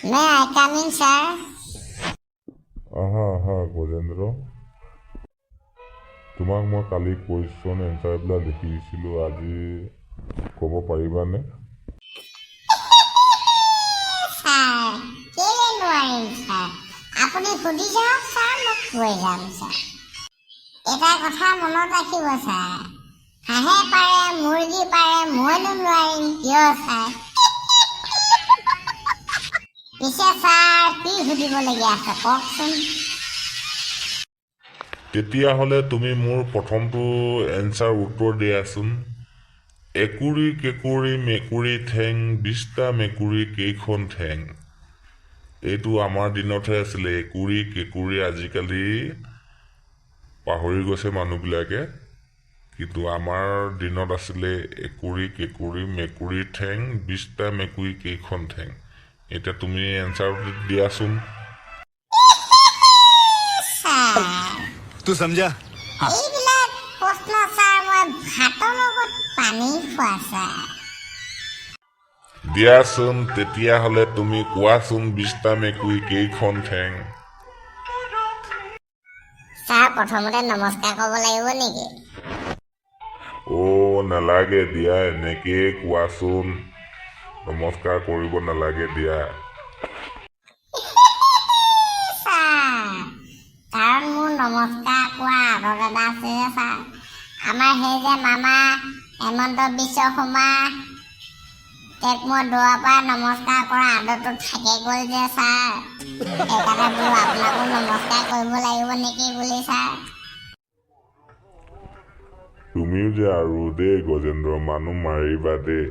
May I come in, sir? আহা আহা গজেন্দ্ৰ। তোমাক মই কালি কুৱেশ্যন এনচাৰবিলাক লিখি দিছিলোঁ, আজি ক'ব পাৰিবানে? ছাৰ, কেলৈ নোৱাৰিম ছাৰ? আপুনি সুধি যাওক ছাৰ, মই কৈ যাম ছাৰ। এটা কথা মনত ৰাখিব ছাৰ, হাঁহে পাৰে, মুৰ্গী পাৰে, মইনো নোৱাৰিম কিয় ছাৰ? পিছে ছাৰ, কি সুধিবলগীয়া আছে কওকচোন। তেতিয়াহ'লে তুমি মোৰ প্ৰথমটো এনচাৰ উত্তৰ দিয়াচোন। একুৰি কেকুৰি মেকুৰী ঠেং, 20টা মেকুৰী কেইখন ঠেং? এইটো আমাৰ দিনতহে আছিলে একুৰি কেকুৰি, আজিকালি পাহৰি গৈছে মানুহবিলাকে। কিন্তু আমাৰ দিনত আছিলে একুৰি কেকুৰি মেকুৰী ঠেং, 20টা মেকুৰী কেইখন ঠেং? এতিয়া তুমি এনচাৰটো দিয়াচোন। ছাৰ, तू समझा? এইবিলাক প্ৰশ্ন ছাৰ, মই ভাতৰ লগত পানী খোৱা ছাৰ। দিয়াচোন, তেতিয়াহ'লে তুমি কোৱাচোন, 20টা মেকুৰী কেইখন ঠেং? ছাৰ, প্ৰথমতে নমস্কাৰ ক'ব লাগিব নেকি? অ' নালাগে দিয়া, এনেকেই কোৱাচোন, নমস্কাৰ কৰিব নালাগে দিয়া। ছাৰ, কাৰণ মোৰ নমস্কাৰ কোৱা আদত এটা আছে যে ছাৰ। আমাৰ সেই যে মামা হেমন্ত বিশ্ব শৰ্মা, তেওঁক মই দূৰৰ পৰা নমস্কাৰ কৰা আদতটো থাকি গ'ল যে ছাৰ। সেইকাৰণে বোলো আপোনাকো নমস্কাৰ কৰিব লাগিব নেকি বুলি ছাৰ। তুমিও যে আৰু দেই গজেন্দ্ৰ, মানুহ মাৰিবা দেই।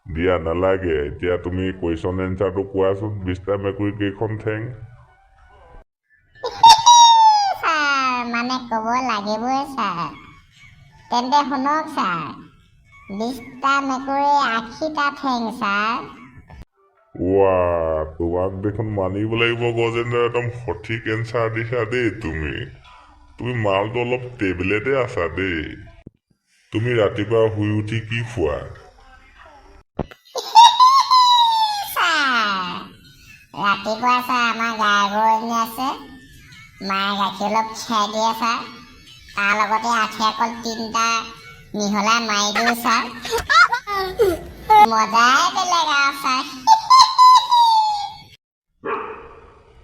দিয়া, নালাগে। এতিয়া তুমি কুৱেশ্যন এনচাৰটো কোৱাচোন, 20টা মেকুৰী কেইখন ঠেং? ছাৰ, মানে ক'ব লাগিবই ছাৰ? তেন্তে শুনক ছাৰ, 20টা মেকুৰী 80টা ঠেং ছাৰ। ৱা, তোমাক দেখোন মানিব লাগিব গজেন্দ্ৰ, একদম সঠিক এনচাৰ দিছা দেই তুমি। তুমি মালটো অলপ টেবলেটে আছা দেই। তুমি ৰাতিপুৱা শুই উঠি কি খোৱা? ছাৰ, ৰাতিপুৱা ছাৰ, আমাৰ গাই গৰু এজনী আছে, মায়ে গাখীৰ অলপ খীৰাই দিয়ে ছাৰ। তাৰ লগতে আঠিয়া কল তিনিটা মিহলাই মাৰি দিওঁ ছাৰ। মজাই বেলেগ আৰু ছাৰ।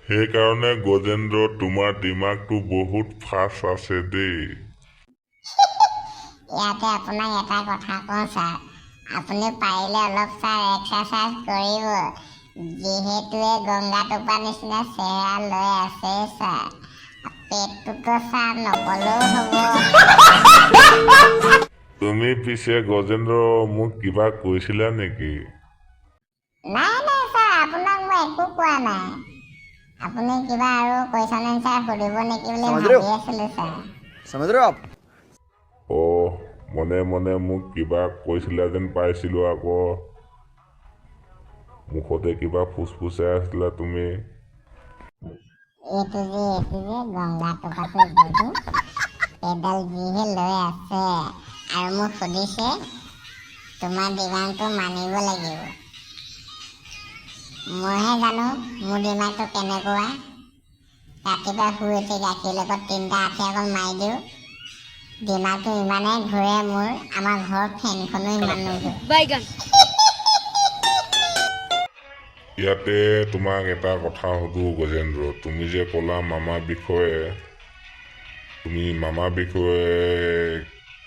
সেইকাৰণে গজেন্দ্ৰ, তোমাৰ দিমাগটো বহুত ফাষ্ট আছে দেই। ইয়াতে আপোনাক এটা কথা কওঁ ছাৰ, আপুনি পাৰিলে অলপ ছাৰ এক্সাৰচাইজ কৰিব। যিহেতুৱে গংগা টোপা নিচিনা চেহেৰা লৈ আছে ছাৰ, পেটটোতো ছাৰ নকলেও হ'ব। তুমি পিছে গজেন্দ্ৰ, মোক কিবা কৈছিলা নেকি? নাই নাই ছাৰ, আপোনাক মই একো কোৱা নাই। আপুনি কিবা আৰু কুৱেশ্যন এনচাৰ সুধিব নেকি বুলি समझ रहे हो? ভাবি আছিলোঁ ছাৰ। समझ रहे हो आप? অ' মনে মনে মোক কিবা কৈছিলা যেন পাইছিলোঁ আকৌ। মুখতে কিবা ফুচফুচাই আছিলা তুমি। এইটো যে গংগা টোপাটো যিটো পেডাল যিহে লৈ আছে আৰু মোক সুধিছে, তোমাৰ দিমাগটো মানিব লাগিব। মইহে জানো মোৰ দিমাগটো কেনেকুৱা। ৰাতিপুৱা শুই উঠি গাখীৰ লগত তিনিটা আঠিয়া কল মাৰি দিওঁ, দিমাগটো ইমানেই ঘূৰে মোৰ, আমাৰ ঘৰৰ ফেনখনো ইমান নুঘূৰে। বাইগান। ইয়াতে তোমাক এটা কথা সুধো গজেন্দ্ৰ, তুমি যে ক'লা মামাৰ বিষয়ে, তুমি মামাৰ বিষয়ে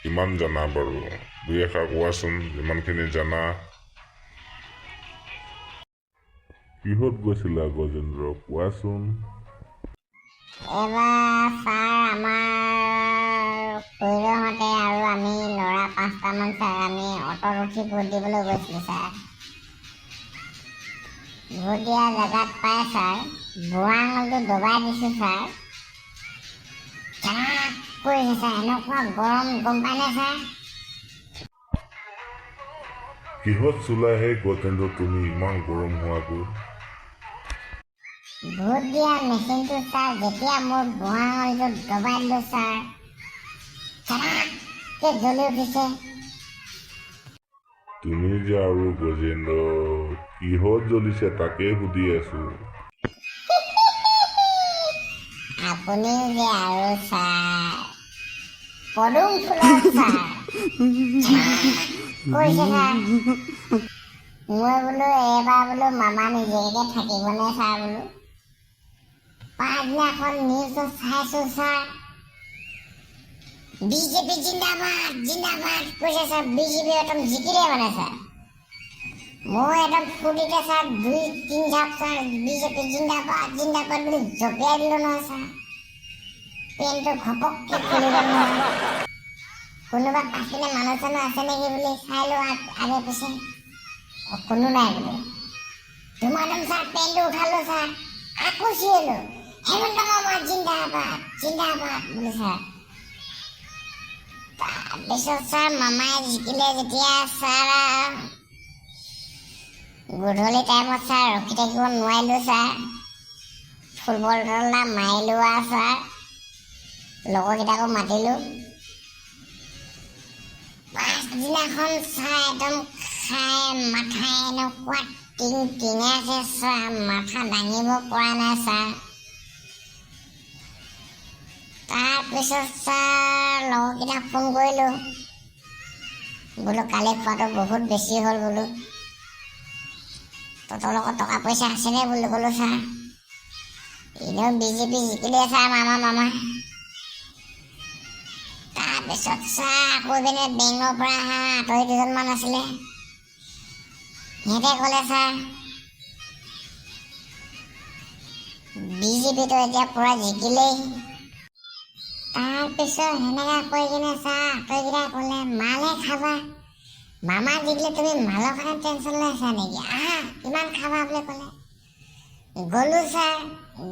কিমান জানা বাৰু? দুই এষাৰ কোৱাচোন যিমানখিনি জানা। কিহত গৈছিলা গজেন্দ্ৰ, কোৱাচোন। এইবাৰ ছাৰ, আমাৰ খুৰীদেউহঁতে আৰু আমি ল'ৰা পাঁচটামান ছাৰ, আমি অট'ত উঠি ভোট দিবলৈ গৈছিলোঁ ছাৰ। ভোট দিয়া জেগাত পাই ছাৰ, বুঢ়া আঙুলিটো দবাই দিছোঁ ছাৰ, জাক কৰিছে ছাৰ। এনেকুৱা গৰম, গম পায়নে ছাৰ? কিহত চুলা হে গজেন্দ্ৰ তুমি ইমান গৰম হোৱাকৈ? ভোট দিয়া মেচিনটো ছাৰ, যেতিয়া মোৰ বুঢ়া আঙুলিটো দবাই দিলোঁ ছাৰ, চাৰাককৈ জ্বলি উঠিছে। তুমি যে আৰু গজেন্দ্ৰ, কিহত জ্বলিছে তাকেই সুধি আছো। আপুনিও যে আৰু ছাৰ, পদুম ফুলত ছাৰ কৈছে ছাৰ। মই বোলো এইবাৰ বোলো মামা নিজেকে থাকিবনে ছাৰ বোলো। পাছদিনাখন নিউজত চাইছো ছাৰ, বিজেপি জিন্দাবাদ জিন্দাবাদ কৈছে ছাৰ। বিজেপি একদম জিকিলে মানে ছাৰ। মই একদম ফূৰ্তিতে ছাৰ 2-3 ঝাপ ছাৰ বিজেপি জিন্দাবাদ জিন্দাবাদ বুলি জঁপিয়াই দিলো নহয় ছাৰ। পেণ্টটো ঘপককৈ খুলি গ'ল নহয়। কোনোবা পাছপিনে মানুহ চানুহ আছে নেকি বুলি চাই লো আগে পিছে, কোনো নাই বোলো। ধুমাধুম ছাৰ পেণ্টটো উঠালো ছাৰ, আকৌ চিঞৰিলো, হেমন্ত মামা জিন্দাবাদ জিন্দাবাদ বুলি ছাৰ। তাৰপিছত ছাৰ মামাই জিকিলে যেতিয়া ছাৰ, গধূলি টাইমত ছাৰ ৰখি থাকিব নোৱাৰিলোঁ ছাৰ, ফুটবল এটা মাৰিলোঁ আৰু ছাৰ, লগৰকেইটাকো মাতিলোঁ। পাছদিনাখন ছাৰ একদম খাই মাথা এনেকুৱা টিং টিঙাইছে ছাৰ, মাথা দাঙিব পৰা নাই ছাৰ। তাৰপিছত ছাৰ লগৰকেইটাক ফোন কৰিলোঁ, বোলো কালি খোৱাটো বহুত বেছি হ'ল বোলো, তহঁতৰ লগত টকা পইচা আছেনে বুলি ক'লোঁ ছাৰ। এনেও বিজেপি জিকিলে ছাৰ, মামা মামা। তাৰপিছত ছাৰ আকৌ এইপিনে বেংকৰ পৰা অহা আঁতৰি দুজনমান আছিলে, সিহঁতে ক'লে ছাৰ বিজেপিটো এতিয়া পূৰা জিকিলেই। তাৰপিছত সেনেকা কৈ কিনে ছাৰ আঁতৰিকেইটাই ক'লে মালহে খাবা, মামা জিকিলে তুমি মালৰ কাৰণে টেনশ্যন লৈ আছা নেকি, আহা কিমান খাবা বুলি ক'লে। গ'লো ছাৰ,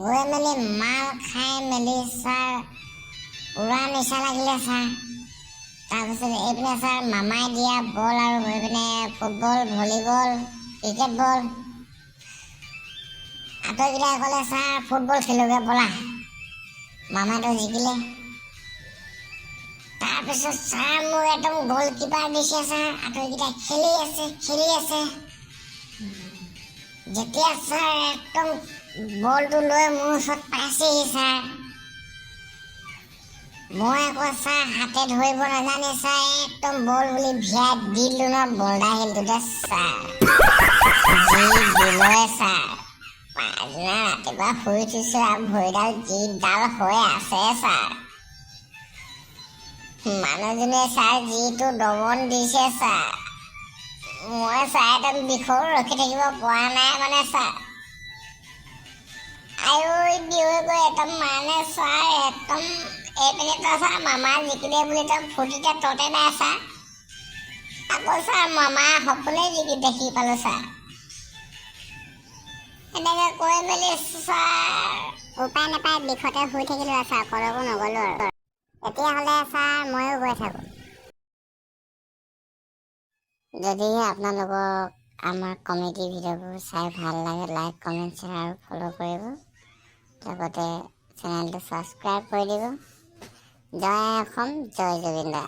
গৈ মেলি মাল খাই মেলি ছাৰ পূৰা নিচা লাগিলে ছাৰ। তাৰপিছত এইপিনে ছাৰ মামাই দিয়া বল আৰু এইপিনে ফুটবল, ভলীবল, ক্ৰিকেট বল। আঁতৰিকেইটাই ক'লে ছাৰ ফুটবল খেলোগৈ ব'লা, মামাইতো জিকিলে। তাৰপিছত ছাৰ মোক একদম গ'লকিপাৰ দিছে ছাৰ, আঁতৰিকেইটাই খেলি আছে খেলি আছে। যেতিয়া ছাৰ একদম বলটো লৈ মোৰ ওচৰত পাইছেহি ছাৰ, মই আকৌ ছাৰ হাতে ধৰিব নাজানে ছাৰ, একদম বল বুলি ভিয়াই দিলো ন বলদা শিলটোতে ছাৰ, যি দিলে ছাৰ। পাছদিনা ৰাতিপুৱা শুই উঠিছো আৰু ভৰিডাল যিডাল হৈ আছে ছাৰ, মানুহজনে ছাৰ যিটো দমন দিছে ছাৰ, মই ছাৰ একদম বিষৰ ৰখি থাকিব পৰা নাই মানে ছাৰ। আয়ৈ বিয়ৈ গৈ একদম মানে ছাৰ একদম এইপিনেতো ছাৰ মামা জিকিলে বুলি একদম ফূৰ্তিতে ততে নাই ছাৰ। আকৌ ছাৰ মামা সপোনে জিকি দেখি পালোঁ ছাৰ। এনেকৈ কৈ মেলি ছাৰ উপায় নাপায় বিষতে শুই থাকিলোঁ আৰু ছাৰ, ক'লৈকো নগ'লোঁ আৰু। তেতিয়াহ'লে ছাৰ ময়ো গৈ থাকোঁ। যদিহে আপোনালোকক আমাৰ কমেডি ভিডিঅ'বোৰ চাই ভাল লাগে, লাইক, কমেণ্ট, শ্বেয়াৰ আৰু ফ'ল' কৰিব, লগতে চেনেলটো ছাবস্ক্ৰাইব কৰি দিব। জয় অসম, জয় জুবিন দা।